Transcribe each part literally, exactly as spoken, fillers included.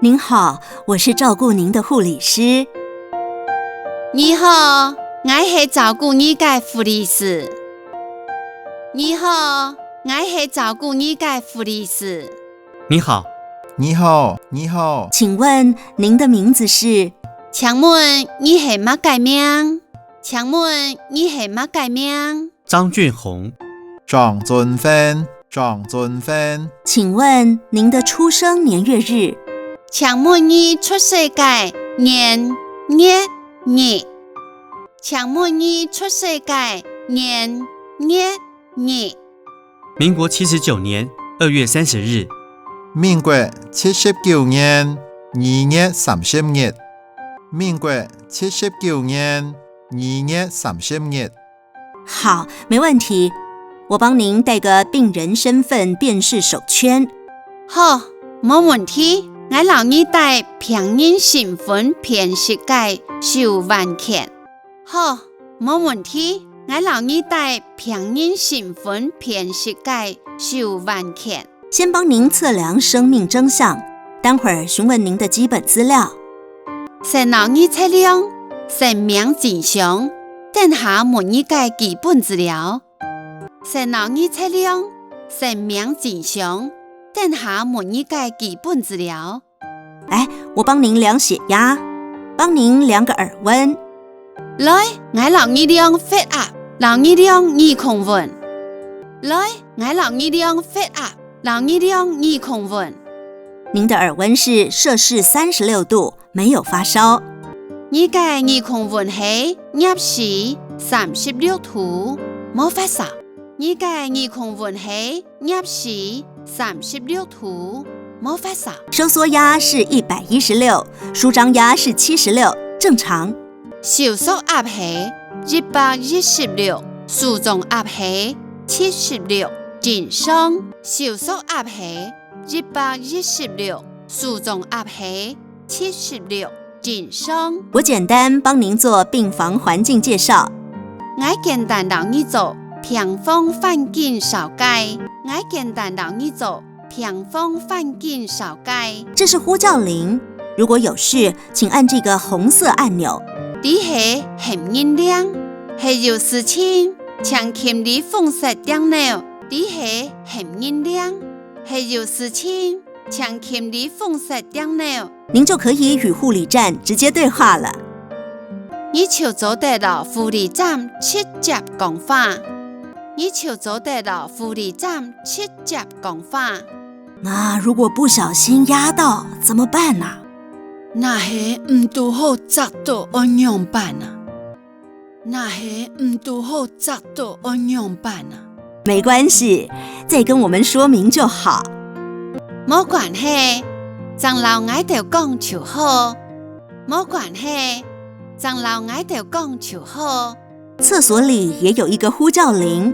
您好，我是照顾您的护理师。你好，𠊎係照顧你个護理師。你好，𠊎係照顧你个護理師。你好。你好，你好。请问您的名字是？請問你係麼个名？請問你係麼个名？張俊宏。張俊宏，張俊宏。请问您的出生年月日？請問你出世个年月日？請問你出世个年月日？民国七十九年二月三十日。民国七十九年二月三十日。民国七十九年二月三十日。好，没问题。我帮您戴个病人身份辨识手圈。好，無問題。𠊎摎你戴病人身份辨識个手環圈。好，無問題。𠊎摎你戴病人身份辨識个手環圈。先帮您测量生命征象，待会儿询问您的基本资料。先摎你测量生命征象，等下問你个基本资料。先摎你测量生命征象，等下問你个基本资料。来，我帮您量血压，帮您量个耳温。来，𠊎摎你量血压，摎你量耳空溫。来，𠊎摎你量血壓，摎你量耳空溫。您的耳温是摄氏三十六度，没有发烧。你个耳空溫係攝氏三十六度，無發燒。你个耳空溫係攝氏三十六度，無發燒。收缩压是一百一十六，舒张压是七十六，正常。收缩压係一百一十六，舒张压係七十六，正常。收缩压係一百一十六，舒张压係七十六，正常。我简单帮您做病房环境介绍。𠊎简单摎你做病房环境紹介。𠊎简单摎你做病房环境紹介。这是呼叫铃，如果有事，请按这个红色按钮。這係喊人鈴，係有事情，請撳這紅色按鈕。這係喊人鈴，係有事情，請撳這紅色按鈕。您就可以与护理站直接对话了。你就做得摎護理站直接講話。你就做得摎護理站直接講話。那如果不小心压到，怎么办啊？若係毋堵好矺到，愛仰般啊？若係毋堵好矺到，愛仰般啊？没关系，再跟我们说明就好。無關係，正摎𠊎兜講就好。無關係，正摎𠊎兜講就好。厕所里也有一个呼叫铃。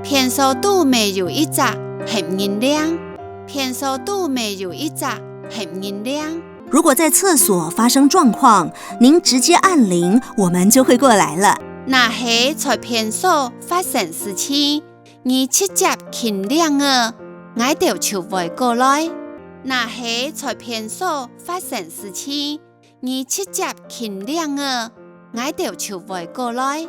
便所肚乜有一隻喊人鈴。便所肚乜有一隻喊人鈴。如果在厕所发生状况，您直接按铃，我们就会过来了。若係在便所發生事情，你直接撳鈴仔，𠊎兜就會過來。若係在便所發生事情，你直接撳鈴仔，𠊎兜就會過來。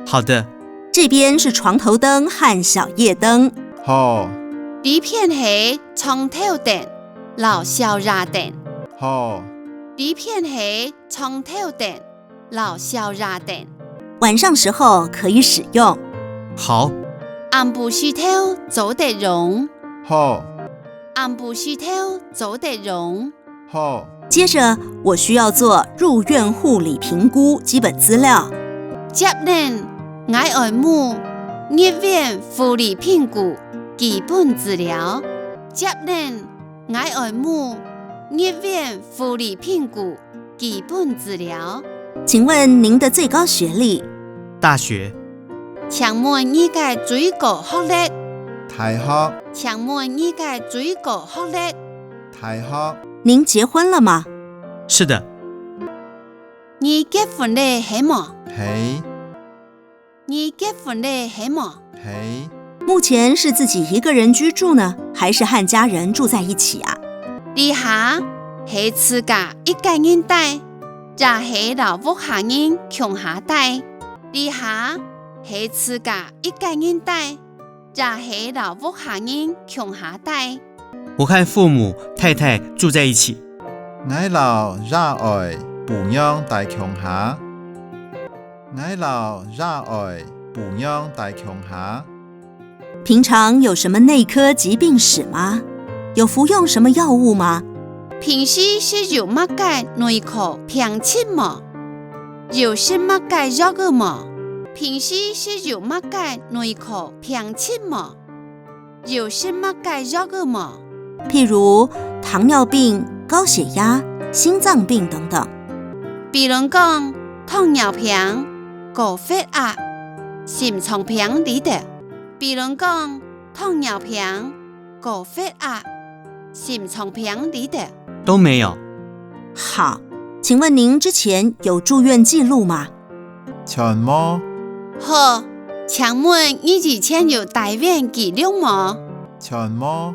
好的。这边是床头灯和小夜灯。好。這片係床頭燈摎小夜燈。好。這片係床頭燈摎小夜燈。晚上时候可以使用。好。暗晡時頭做得用。好。暗晡時頭做得用。好。接着，我需要做入院护理评估基本资料。接等，𠊎愛問入院護理评估基本资料。接等，𠊎愛問入院護理评估基本资料。请问您的最高学历？大学。请问你个最高学历？大学。请问你个最高学历？大学。您结婚了吗？是的。你结婚了係無？係。 你结婚了係無？係。目前是自己一个人居住呢，还是和家人住在一起啊？這下係自家一個人戴，也係摎屋下人共下戴。這下係自家一個人戴，也係摎屋下人共下戴。我和父母、太太住在一起。𠊎摎爺哀、餔娘戴共下。𠊎摎爺哀、餔娘戴共下。平常有什麼內科疾病史嗎？有服用什麼藥物嗎？平時食有麼个內科病症無？有食麼个藥仔無？平時食有麼个內科病症無？有食麼个藥仔無？譬如糖尿病、高血壓、心臟病等等。比論講，糖尿病、高血壓、心臟病這兜。比論講，糖尿病、高血壓、心臟病這兜。都沒有。好，請問您之前有住院記錄嗎？全無。好，請問你以前有戴院記錄無？全無。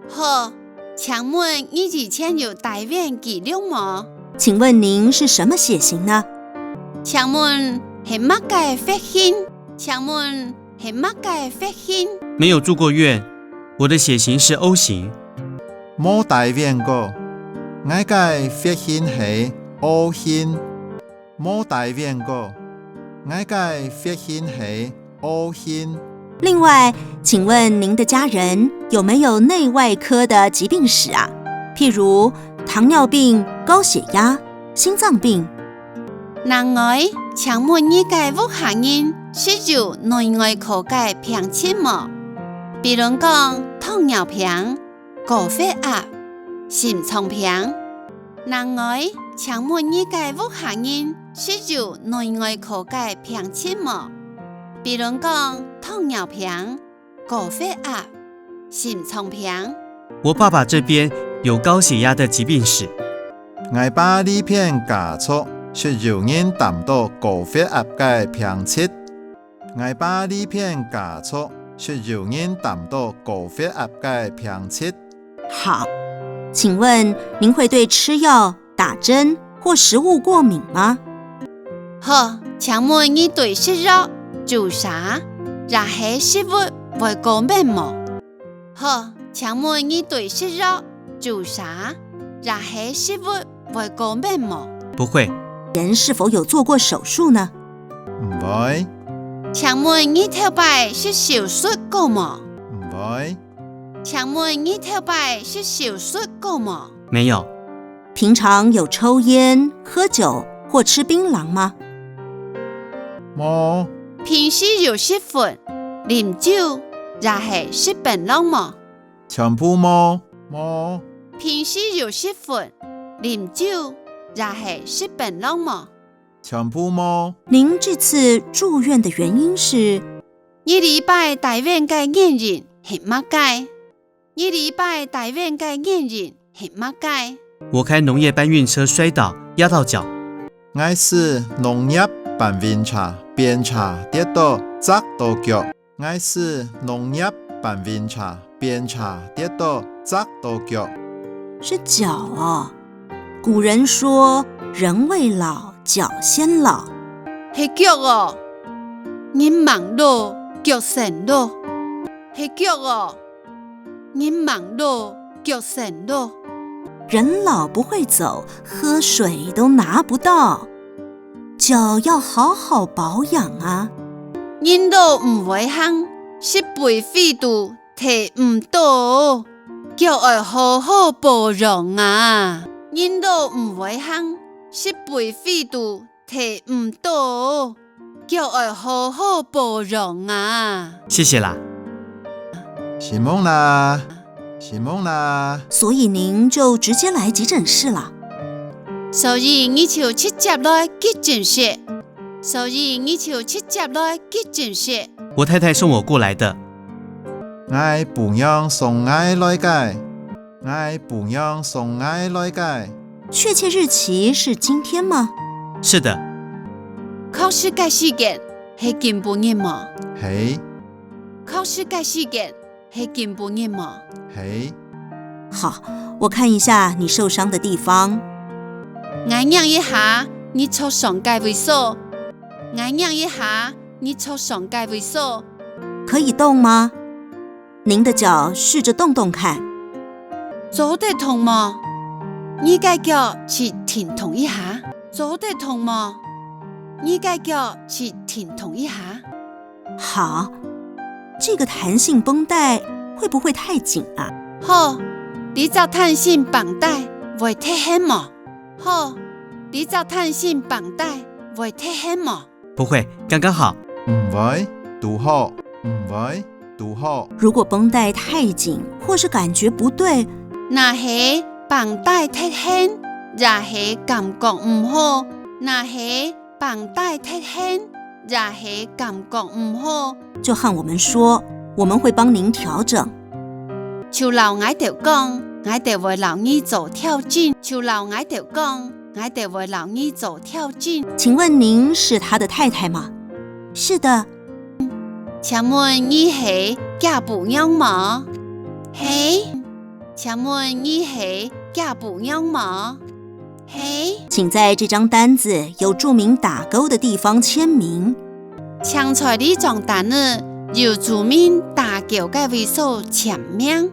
好，請問你以前有戴院記錄無？請問您是什麼血型呢？請問係麼个血型？請問係麼个血型？沒有住過院，我的血型是O型。無戴院過，𠊎个血型係O型。無戴院過，𠊎个血型係O型。另外，請問您的家人有沒有內外科的疾病史啊？譬如糖尿病、高血壓、心臟病。另外，請問你个屋下人係有內外科个病症無？比論講糖尿病、高血壓、心臟病。另外，請問你个屋下人係有內外科个病症無？比論講糖尿病、高血壓、心臟病。我爸爸這邊有高血壓的疾病史。𠊎爸這片家族係有人擔著高血壓个病疾。 𠊎爸這片家族係有人擔著高血壓个病疾。好，請問您會對吃藥、打針或食物過敏嗎？好，請問你對食藥、注射，也係食物會過敏無？ 好，請問你對食藥、注射，也係食物會過敏無？不會。人是否有做過手術呢？毋會。請問你頭擺食手術過無？毋會。請問你頭擺食手術過無？沒有。 平常有抽菸、喝酒或吃檳榔嗎？無。平時有食薰、啉酒，也係食檳榔無？全部無。無。平時有食薰、啉酒，也係食檳榔無？全部無。您這次住院的原因是？你這擺戴院个原因係麼个？ 你這擺戴院个原因係麼个？我開農業搬運車摔倒，壓到腳。𠊎駛農業搬運車，便車跌倒，矺到腳。𠊎駛農業搬運車，便車跌倒，矺到腳。是腳哦。古人說，人未老，腳先老。係腳哦。人吂老，腳先老。係腳哦。 人吂老，腳先老。人老不會走，喝水都拿不到，腳要好好保養啊。人老毋會行，食杯水都提毋到，腳愛好好保養啊。人老毋會行，食杯水都 提毋到，腳愛好好保養啊。謝謝啦。承蒙啦，承蒙啦。所以您就直接來急診室了。所以你就直接來急診室。所以你就直接來急診室。我太太送我過來的。𠊎餔娘送𠊎來个。 𠊎餔娘送𠊎來个。確切日期是今天嗎？是的。確實个時間係今晡日無？係。確實个時間係今晡日無？係。好，我看一下你受伤的地方。𠊎䀴一下你著傷个位所。𠊎䀴一下你著傷个位所。可以动吗？您的脚试着动动看。做得動無？你个腳試停動一下。做得動無？你个腳試停動一下。 好，这个弹性绷带会不会太紧啊？好，這隻彈性繃帶會忒絚無？好，這隻彈性繃帶會忒絚無？不會，剛剛好。毋會，堵好。毋會，堵好。如果绷带太紧，或是感觉不对，若係繃帶忒絚，也係感覺毋好，若係 繃帶忒絚，也係感覺毋好，就和我們說，我們會幫您調整。就摎𠊎兜講，𠊎兜會摎你做調整。就摎𠊎兜講，𠊎兜會摎你做調整。請問您是他的太太嗎？是的。請問你係厥餔娘無？係。請問你係厥餔娘無？ 係。請在這張單子有註明打勾的地方簽名。請在這張單仔有註明打勾个位所簽名。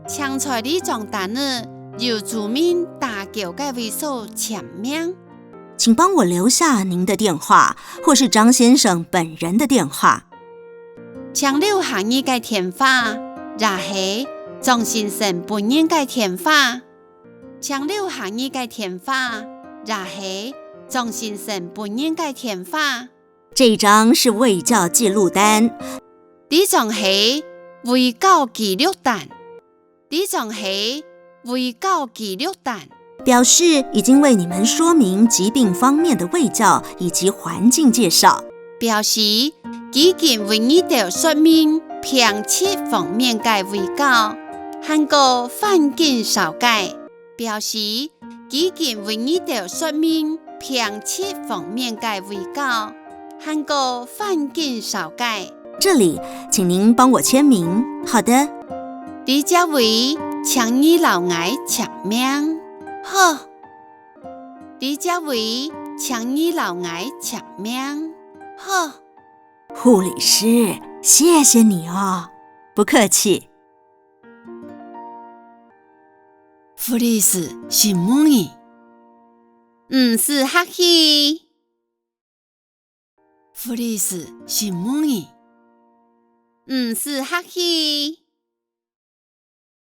請在這張單仔有註明打勾个位所簽名。請幫我留下您的電話，或是張先生本人的電話。請留下你个電話，也係張先生本人个電話。 請留下你个電話，也係張先生本人个電話。這一張是衛教記錄單。這張係衛教記錄單。這張係衛教記錄單。表示已經為你們說明疾病方面的衛教以及環境介紹。表示已經為你兜說明病疾方面个衛教，還過環境紹介。 表示已經為你兜說明病疾方面个衛教，還過環境紹介。這裡，請您幫我簽名。好的。這隻位，請你摎𠊎簽名。好。這隻位，請你摎𠊎簽名。好。護理師，謝謝你哦。不客氣。 護理師，承蒙你。毋使客氣。護理師，承蒙你。毋使客氣。